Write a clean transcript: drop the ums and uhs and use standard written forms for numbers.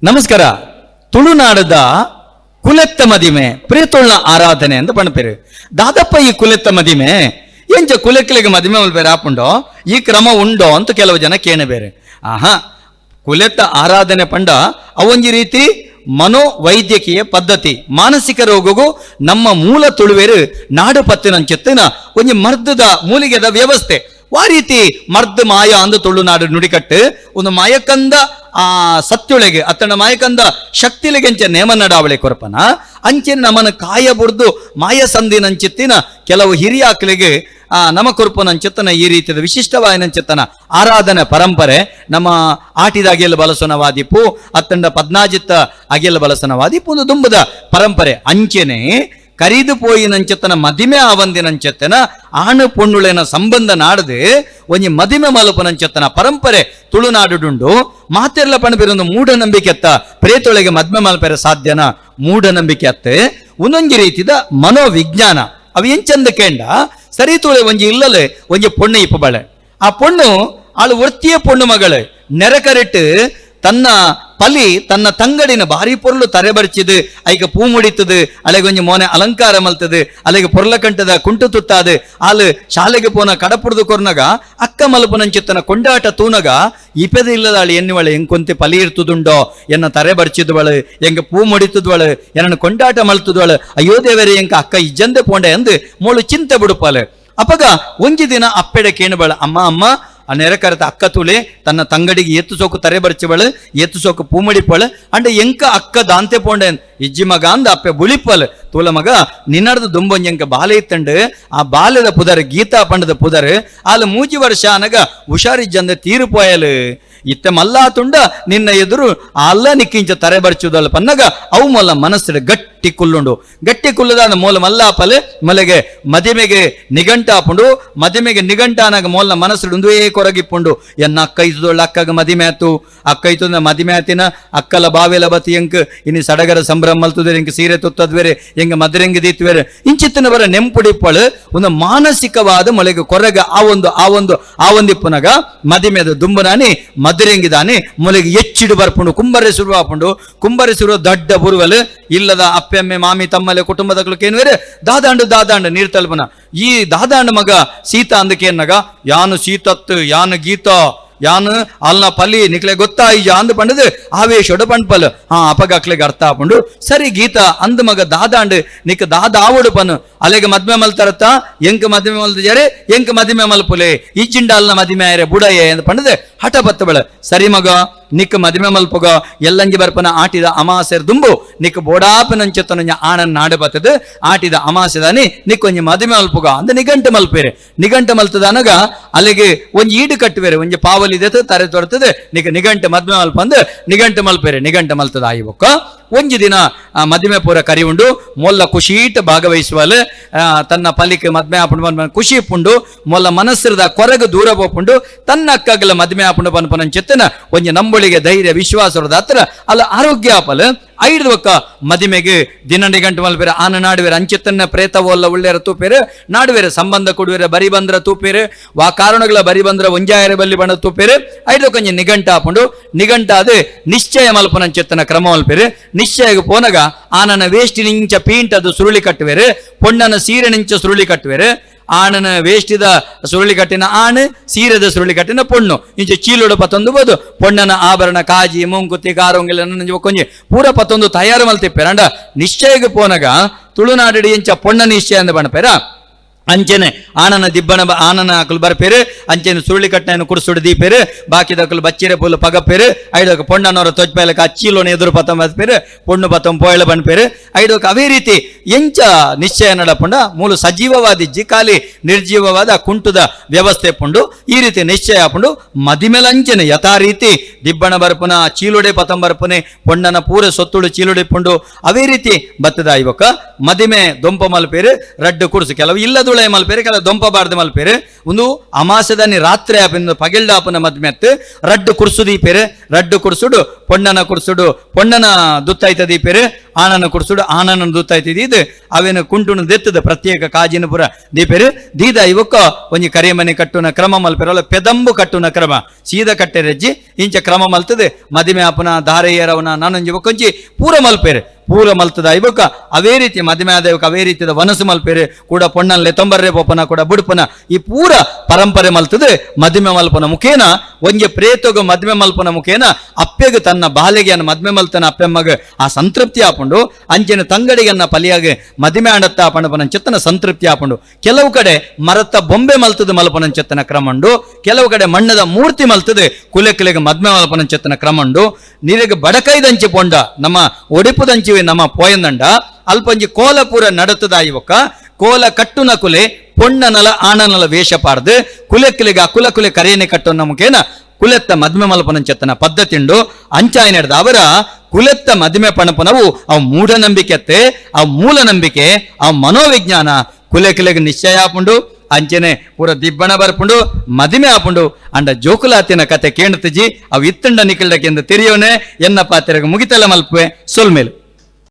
ನಮಸ್ಕಾರ. ತುಳುನಾಡದ ಕುಲೆತ್ತ ಮದಿಮೆ ಪ್ರೇತೊಳ್ಳ ಆರಾಧನೆ ಅಂತ ಪಣಪೇರು. ದಾದಪ್ಪ ಈ ಕುಲೆತ್ತ ಮದಿಮೆ ಎಂಚ ಕುಲೆಕ್ಲೆಗೆ ಮದಿಮೆ ಬೇರೆ ಆಪುಂಡೋ ಈ ಕ್ರಮ ಉಂಡೋ ಅಂತ ಕೆಲವು ಜನ ಕೇಣ ಬೇರೆ. ಆಹಾ, ಕುಲೆತ್ತ ಆರಾಧನೆ ಪಂಡ ಅವೊಂಜಿ ರೀತಿ ಮನೋವೈದ್ಯಕೀಯ ಪದ್ಧತಿ, ಮಾನಸಿಕ ರೋಗಗೂ ನಮ್ಮ ಮೂಲ ತುಳುವೇರು ನಾಡು ಪತ್ತಿನಂಚಿತ್ತಿನ ಒಂಜಿ ಮರ್ದದ ಮೂಲಿಗೆದ ವ್ಯವಸ್ಥೆ. ವಾ ರೀತಿ ಮರ್ದ್ ಮಾಯ ಅಂದು ತುಳುನಾಡು ನುಡಿಕಟ್ಟು ಒಂದು ಮಾಯಕಂದ ಆ ಸತ್ಯೊಳಗೆ ಅತ್ತಣ ಮಾಯಕಂದ ಶಕ್ತಿಲೆಗೆಂಚ ನೇಮ ನಡಾವಳಿ ಕೊರಪನ ಅಂಚೆ ನಮನ ಕಾಯ ಬುರ್ದು ಮಾಯ ಸಂಧಿನಂಚಿತ್ತಿನ ಕೆಲವು ಹಿರಿಯಾಕ್ಲಿಗೆ ಆ ನಮ ಕೊರ್ಪನಂಚಿತ್ತನ ಈ ರೀತಿಯ ವಿಶಿಷ್ಟವಾಯಿನಂಚಿತ್ತನ ಆರಾಧನೆ ಪರಂಪರೆ ನಮ್ಮ ಆಟಿದ ಅಗೆಲ್ ಬಲಸನವಾದಿಪು ಅತ್ತಂಡ ಪದ್ನಾಜಿತ್ತ ಅಗೆಲ್ ಬಲಸನವಾದಿಪು ಒಂದು ದುಂಬದ ಪರಂಪರೆ. ಅಂಚೆನೆ ಕರಿದು ಪೋಯಿನಂచెತ್ತನ ಮದಿಮೆ ಆವಂದಿನಂచెತ್ತನ ಆಣು ಪೊಣ್ಣುಳೆನ ಸಂಬಂಧ ನಾಡದು ಒಂಜಿ ಮದಿಮೆ ಮಲಪುನಂచెತ್ತನ ಪರಂಪರೆ ತುಳುನಾಡುಡುಂಡು. ಮಾತೆರ್ಲ ಪಣಪಿರೊಂದು ಮೂಢನಂಬಿಕೆ ಅತ್ತ, ಪ್ರೇತೊಳಗೆ ಮದ್ಮೆ ಮಲ್ಪೆರೆ ಸಾಧ್ಯನ ಮೂಢನಂಬಿಕೆ ಅತ್ತೆ, ಒಂದೊಂಜಿ ರೀತಿದ ಮನೋವಿಜ್ಞಾನ. ಅವು ಎಂಚಂದ ಕೇಂಡ ಸರಿ ತುಳೆ ಒಂಜಿ ಇಲ್ಲಲೆ ಒಂಜಿ ಪೊಣ್ಣು ಇಪ್ಪ ಬಳೆ, ಆ ಪೊಣ್ಣು ಆಳು ವೃತ್ತಿಯ ಪೊಣ್ಣು ಮಗಳು ನೆರಕರಿಟ್ಟು ತನ್ನ ಪಲಿ ತನ್ನ ತಂಗಡಿನ ಭಾರಿ ಪೊರ್ಲು ತರೆ ಬರ್ಚಿದು ಐಕ ಪೂ ಮುಡಿತದು, ಅಲೆಗೊಂಜಿ ಮೋನೆ ಅಲಂಕಾರ ಮಲ್ತದು, ಅಲೆಗೆ ಪೊರ್ಲ ಕಂಟದ ಕುಂಟು ತುತ್ತಾದು, ಆಲು ಶಾಲೆಗೆ ಪೋನ ಕಡಪುಡ್ದು ಕೊರ್ನಗ ಅಕ್ಕ ಮಲ್ಪುನಂಚಿತ್ತನ ಕೊಂಡಾಟ ತೂನಗ ಇಪೆದ ಇಲ್ಲದ ಆಳು ಎನ್ನುವಳು ಎಂಕೊಂತಿ ಪಲಿ ಇರ್ತದುಂಡೋ, ಎನ್ನ ತರೆ ಬರ್ಚಿದ್ವಳು, ಎಂಗ ಪೂ ಮುಡಿತದ್ವಳು, ಎನ್ನ ಕೊಂಡಾಟ ಮಲ್ತದ್ವಳು, ಅಯ್ಯೋ ದೇವರೇ ಎಂಕ ಅಕ್ಕ ಇಜ್ಜಂದೆ ಪೋಂಡೆ ಅಂದು ಮೋಳು ಚಿಂತೆ ಬಿಡುಪಾಲೆ. ಅಪಗ ಒಂಜಿ ದಿನ ಅಪ್ಪೆಡೆ ಕೇಣುಬಳ, ಅಮ್ಮ ಅಮ್ಮ ಆ ನೆರೆಕರೆತ ಅಕ್ಕ ತುಲೆ ತನ್ನ ತಂಗಡಿಗೆ ಎತ್ತು ಸೋಕು ತರೆ ಬರ್ಚಿಬಳು, ಎತ್ತು ಸೋಕು ಪೂಮಡಿಪಳು, ಅಂಡ ಎಂಕ ಅಕ್ಕ ದಾಂತೆ ಪೋಂಡೆ ಇಜ್ಜಿ ಮಗ ಅಂದ ಅಪ್ಪೆ ಬುಳಿಪಲ್. ತೂಲ ಮಗ ನಿನ್ನಡ್ದು ದುಂಬೊಂಜಿ ಎಂಕ ಬಾಲೆ ಇತ್ತಂಡು, ಆ ಬಾಲ್ಯದ ಪುದರ್ ಗೀತಾ ಪಂಡದ ಪುದರ್, ಆಲ ಮೂಜಿ ವರ್ಷ ಅನಗ ಹುಷಾರಿಜ್ಜಂದೆ ತೀರು ಪೋಯಲು, ಇತ್ತೆ ಮಲ್ಲಾತುಂಡ ನಿನ್ನ ಎದುರು ಅಲ್ಲ ನಿಕ್ಕಿಂಚ ತರೆ ಬರ್ಚುದಲ್ಲ ಪನ್ನಗ ಅವು ಮೊಲ್ಲ ಮನಸ್ಸಿನ ಗಟ್ಟಿ ಕುಲ್ಲುಂಡು. ಗಟ್ಟಿ ಕುಲ್ಲದ ಮೂಲ ಮಲ್ಲಾಪಲೆ ಮಲೆಗೆ ಮದಿಮೆಗೆ ನಿಘಂಟಾಪುಂಡು, ಮದಿಮೆಗೆ ನಿಘಂಟಾನಾಗ ಮೊಲ್ಲ ಮನಸ್ಸು ಒಂದೇ ಕೊರಗಿಪ್ಪುಂಡು, ಎನ್ನ ಅಕ್ಕ ಇದ್ದೊಳ್ಳ ಅಕ್ಕಗ ಮದಿಮೆ ಆತು, ಅಕ್ಕ ಇತ್ತದ ಮದಿಮೆ ಆತಿನ ಅಕ್ಕಲ ಬಾವೆಲ ಬತಿ ಎಂಕ್ ಇನಿ ಸಡಗರ ಸಂಭ್ರಮ ಮಲ್ತುದೇರೆ, ಎಂಕ್ ಸೀರೆ ತುತ್ತದ್ವೇರೆ, ಎಂಗ ಮದ್ರೆಂಗ್ ದೀತ್ವೇರೆ, ಇಂಚಿತ್ತಿನ ಬರ ನೆಂಪುಡಿಪ್ಪಳು ಒಂದು ಮಾನಸಿಕವಾದ ಮೊಲೆಗೆ ಕೊರಗ ಆ ಒಂದು ಆ ಒಂದು ಆ ಒಂದಿಪ್ಪುನಗ ಮದಿಮೆದ ದುಂಬನಾನಿ ಮದುರೆಂಗಿದಾನೆ ಮೊಲೆಗೆ ಎಚ್ಚಿಡು ಬರ್ಪುಂಡು, ಕುಂಬರೆ ಸುರುವಾಪುಂಡು, ಕುಂಬರೆ ಸುರುವ ದಡ್ಡ ಬುರುವಲು ಇಲ್ಲದ ಅಪ್ಪೆಮ್ಮೆ ಮಾಮಿ ತಮ್ಮಲೆ ಕುಟುಂಬದ ಕೇನುವೇರೆ ದಾದಾಂಡು ದಾದಾಂಡು ನೀರು ತಲುಪನ ಈ ದಾದಾಂಡು ಮಗ ಸೀತಾ ಅಂದಕೇನಗ ಯಾನು ಸೀತತ್ತು ಯಾನು ಗೀತಾ ಯಾನು ಅಲ್ನ ಪಲಿ ನಿಕ್ಲೆ ಗೊತ್ತಾಯಿಜ ಅಂದ್ ಪಂಡದು ಆವೇಶೋಡು ಪಂಡ್ಪಲ್. ಹಾ ಅಪಗ ಅಕ್ಲೆಗೆ ಅರ್ಥ ಆಪುಂಡು, ಸರಿ ಗೀತಾ ಅಂದ್ ಮಗ ದಾದಾಂಡು ನಿಕ್ ದಾದ ಆವಡು ಪನು ಅಲೆಗೆ ಮದ್ಮೆ ಮಲ್ತರತ್ತ ಎಂಕ್ ಮದ್ಮೆ ಮಲ್ತಿದ್ದಾರೆ ಎಂಕ್ ಮದಿಮೆ ಮಲ್ಪುಲೆ ಇಜ್ಜಿಂಡ ಅಲ್ನ ಮದಿಮೆ ಆಯರೆ ಬುಡಯೆ ಅಂದ್ ಪಂಡದು ಹಠ ಬತ್ತಬಳ. ಸರಿ ಮಗ ನಿಕ್ ಮದಿಮೆ ಮಲ್ಪುಗ ಎಲ್ಲಂಜಿ ಬರ್ಪನ ಆಟಿದ ಅಮಾಸೆರ್ ದುಂಬು ನಿಕ್ ಬೋಡಾಪನಂಚೆತ್ತನಂಜ ಆಣನ್ ನಾಡು ಬತ್ತದು ಆಟಿದ ಅಮಾಸೆದಾನಿ ನಿಕ್ ಒಂಜಿ ಮದಿಮೆ ಮಲ್ಪುಗ ಅಂದ ನಿಘಂಟು ಮಲ್ಪೇರೆ. ನಿಘಂಟು ಮಲ್ತದನಗ ಅಲ್ಲಿಗೆ ಒಂಜಿ ಈಡು ಕಟ್ಟುವೇರೆ, ಒಂಜಿ ಪಾವಲಿ ತರೆ ತೊರ್ತದೆ ನಿಕ್ ನಿಘಂಟು ಮದ್ಮೆ ಮಲ್ಪ ಅಂದ್ ನಿಘಂಟು ಮಲ್ಪೇರೆ. ನಿಘಂಟು ಮಲ್ತದ ಆಯಿ ಬೊಕ್ಕ ಒಂಜಿ ದಿನ ಮದಿಮೆ ಪೂರ ಕರಿ ಉಂಡು ಮೊಲ್ಲ ಖುಷೀಟ್ ಭಾಗವಹಿಸುವಲ್ ತನ್ನ ಪಲಿಕೆ ಮದ್ಮೆ ಆಪುಂಡು ಖುಷಿ ಪುಂಡು ಮೊಲ್ಲ ಮನಸ್ಸಿರದ ಕೊರಗು ದೂರ ಪೋಪುಂಡು ತನ್ನ ಅಕ್ಕಗಲ ಮದ್ಮೆ ಆಪುಂಡು ಪನ್ಪನಂಚೆತ್ತನ ಒಂಜಿ ನಂಬುಳಿಗೆ ಧೈರ್ಯ ವಿಶ್ವಾಸದ ಹತ್ರ ಅಲ್ಲ ಆರೋಗ್ಯ ಆಪಲ್ ಐದು ಒಕ್ಕ ಮದಿಮೆಗೆ ದಿನ ನಿಘಂಟು ಮಲ್ಪೇರೆ ಆನ ನಾಡುವೆರೆ ಅಂಚಿತ್ತನ್ನ ಪ್ರೇತವಲ್ಲ ಒಳ್ಳೆಯರ ತೂಪೇರು ನಾಡುವೆರೆ ಸಂಬಂಧ ಕೊಡುವೆರೆ ಬರಿ ಬಂದ್ರ ತೂಪೇರು ವಾ ಕಾರಣಗಳ ಬರಿ ಬಂದ್ರ ಒಂಜಾಯರ ಬಲ್ಲಿ ಬಣ್ಣ ತೂಪೇರು ಐದು ಕೊಂಜಿ ನಿಘಂಟ ಆಪುಂಡು. ನಿಘಂಟ ಅದು ನಿಶ್ಚಯ ಮಲ್ಪನಂಚೆತ್ತನ ಕ್ರಮ ಮಲ್ಪೇರು. ನಿಶ್ಚಯಗೆ ಪೋನಗ ಆನನ ವೇಷ್ಟಿನಿಂಚ ಪೀಂಟ್ ಅದು ಸುರುಳಿ ಕಟ್ಟುವೆರು, ಪೊಣ್ಣನ ಸೀರೆ ನಿಂಚ ಸುರುಳಿ ಕಟ್ಟುವೆರು, ಆಣನ ವೇಷ್ಟಿದ ಸುರುಳಿ ಕಟ್ಟಿನ ಆಣು ಸೀರೆದ ಸುರುಳಿ ಕಟ್ಟಿನ ಪೊಣ್ಣು ಇಂಚ ಚೀಲೋಡು ಪತ್ತೊಂದು ಬೋದು ಪೊಣ್ಣನ ಆಭರಣ ಕಾಜಿ ಮುಂಕುತಿ ಕಾರೊಂಗಿಲ್ಲ ಕೊಂಜಿ ಪೂರ ಪತ್ತೊಂದು ತಯಾರು ಮಲ್ತಿಪ್ಪೇರ. ಅಂಡ ನಿಶ್ಚಯಗೆ ಪೋನಗ ತುಳುನಾಡು ಇಂಚ ಪೊಣ್ಣ ನಿಶ್ಚಯ ಅಂದ ಬಣ್ಣಪೇರ ಅಂಚೆನೆ ಆನನ ದಿಬ್ಬನ ಆನನ ಅಕುಲು ಬರ್ಪೇರು, ಅಂಚೆನೆ ಸುರುಳಿ ಕಟ್ಟನ ಕುರ್ಸುಡು ದೀಪೇರು, ಬಾಕಿದಕುಲು ಬಚ್ಚಿರೆ ಪುಲ್ಲು ಪಗಪೇರು, ಐದೊಕ ಪೊಣ್ಣನವರ ತೊಜ್ಪೇಲಕ ಅಚ್ಚೀಲೋನ ಎದುರು ಪತ್ತಂ ಬತ್ಪೇರು, ಪೊಣ್ಣು ಪತ್ತಂ ಪೋಯಳ ಬನ್ಪೇರು. ಐದೊಕ ಅವೇ ರೀತಿ ಎಂಚ ನಿಶ್ಚಯ ನಡಪುಂಡ ಮೂಲು ಸಜೀವವಾದಿಜ್ಜಿ ಖಾಲಿ ನಿರ್ಜೀವವಾದ ಕುಂಟುದ ವ್ಯವಸ್ಥೆ ಪುಂಡು ಈ ರೀತಿ ನಿಶ್ಚಯ ಆಪುಂಡು. ಮದಿಮೆಲ ಅಂಚೆನೆ ಯಥಾ ರೀತಿ ದಿಬ್ಬಣ ಬರ್ಪುನ ಚೀಲುಡೆ ಪತಂ ಬರ್ಪುನೆ ಪೊಣ್ಣನ ಪೂರ ಸೊತ್ತುಡು ಚೀಲುಡೆ ಪುಂಡು ಅವೇ ರೀತಿ ಬತ್ತದ. ಇವಕ ಮದಿಮೆ ದೊಂಪ ಮಲ್ಪೇರು ರಡ್ಡು ಕುರ್ಸು ಕೆಲವು ಇಲ್ಲದ ಉಳಾಯಿ ಮಲ್ಪೇರು, ಕೆಲ ದೊಂಪ ಬಾರ್ದು ಮಲ್ಪೇರು. ಒಂದು ಅಮಾಸೆದಾನಿ ರಾತ್ರಿ ಆಪಿನ ಪಗೆಲ್ಡ ಆಪುನ ಮದ್ಮೆತ್ತು ರಡ್ಡು ಕುರ್ಸು ದೀಪೇರು. ರಡ್ಡು ಕುರ್ಸುಡು ಪೊಣ್ಣನ ಕುರ್ಸುಡು ಪೊಣ್ಣನ ದುತ್ತೈತ ದೀಪೇರು, ಆಣನ ಕುರ್ಸುಡು ಆಣನ ದುತ್ತೈತ ದೀದ್ ಅವೇನು ಕುಂಟುನು ದೆತ್ತದ ಪ್ರತ್ಯೇಕ ಕಾಜಿನ ಪುರ ದೀಪೇರು. ದೀದ ಇವಕ್ಕ ಒಂಜಿ ಕರಿಮನೆ ಕಟ್ಟುನ ಕ್ರಮ ಮಲ್ಪೆರಲ್ಲ, ಪೆದಂಬು ಕಟ್ಟುನ ಕ್ರಮ ಸೀದ ಕಟ್ಟೆರೆಜ್ಜಿ ಇಂಚ ಕ್ರಮ ಮಲ್ತದೆ. ಮದಿಮೆ ಆಪುನ ಧಾರೆಯರವನ ನಾನೊಂಜಿ ಬೊಕ್ಕೊಂಜಿ ಪೂರ ಮಲ್ಪೇರು. ಪೂರ ಮಲ್ತದ ಇವಕ್ಕ ಅವೇ ರೀತಿ ಮದಿಮೆ ಆದ ಅವೇ ರೀತಿಯ ವನಸು ಮಲ್ಪೇರು ಕೂಡ, ಪೊಣ್ಣನ್ಲೆ ತೊಂಬರ್ರೆ ಪೋಪನ ಕೂಡ ಬುಡುಪನ ಈ ಪೂರ ಪರಂಪರೆ ಮಲ್ತದೆ. ಮದಿಮೆ ಮಲ್ಪನ ಮುಖೇನ ಒಂಜಿ ಪ್ರೇತಗ ಮದಿಮೆ ಮಲ್ಪನ ಮುಖೇನ ಅಪ್ಪೆಗೆ ತನ್ನ ಬಾಲೆಗೆ ಅನ್ನ ಮದ್ಮೆ ಮಲ್ತನ ಅಪ್ಪೆಮ್ಮಗ ಆ ಸಂತೃಪ್ತಿ ಆಪುಂಡು. ಅಂಚಿನ ತಂಗಡಿಗನ್ನ ಪಲಿಯಾಗ ಮದಿಮೆ ಆಂಡತ್ತ ಪಣಪನ ಚೆತ್ತನ ಸಂತೃಪ್ತಿ ಆಪುಂಡು. ಕೆಲವು ಕಡೆ ಮರತ್ತ ಬೊಂಬೆ ಮಲ್ತದ ಮಲ್ಪನ ಚೆತ್ತನ ಕ್ರಮ ಉಂಡು. ಕೆಲವು ಕಡೆ ಮಣ್ಣದ ಮೂರ್ತಿ ಮಲ್ತದೆ ಕುಲೆ ಕುಲೆಗೆ ಮದ್ಮೆ ಮಲ್ಪನ ಚೆತ್ತನ ಕ್ರಮ ಉಂಡು. ನೀರಿಗೆ ಬಡಕೈದಂಚಿ ಪೊಂಡ ನಮ್ಮ ಒಡಿಪುದಂಚಿವೆ ನಮ್ಮ ಪೋಯಂದಂಡ ಅಲ್ಪಂಜಿ ಕೋಲಪುರ ನಡತದ ಇವಕ್ಕ ಕೋಲ ಕಟ್ಟುನ ಕುಲೆ ಪೊಣ್ಣನಲ ಆಣನಲ ವೇಷ ಪಾರ್ದು ಕುಲೆ ಕುಲೆಗೆ ಆ ಕುಲ ಕುಲೆ ಕರೆಯನೆ ಕಟ್ಟುನ ಮುಖೇನ ಕುಲೆತ್ತ ಮದ್ಮೆ ಮಲ್ಪನ ಚೆತ್ತನ ಪದ್ಧತಿ ಉಂಡು. ಅಂಚಾಯ ನಡೆದ ಅವರ ಕುಲೆತ್ತ ಮದ್ಮೆ ಪಣಪನವು ಅವು ಮೂಢನಂಬಿಕೆತ್ತೆ, ಅವು ಮೂಲ ನಂಬಿಕೆ, ಅವು ಮನೋವಿಜ್ಞಾನ. ಕುಲೆ ಕುಲೆಗೆ ನಿಶ್ಚಯ ಆಪುಂಡು, ಅಂಚೆನೆ ಪೂರ ದಿಬ್ಬಣ ಬರ್ಪುಂಡು, ಮದಿಮೆ ಆಪುಂಡು. ಅಂಡ ಜೋಕುಲಾತಿನ ಕತೆ ಕೇಣುತ್ತಜಿ ಅವು ಇತ್ತಂಡ ನಿಖಿಲ್ಡಕ್ಕೆಂದು ತೆರಿಯೋನೆ ಎನ್ನ ಪಾತ್ರೆಗೆ ಮುಗಿತಲ ಮಲ್ಪುವೆ. ಸೊಲ್ಮೇಲು.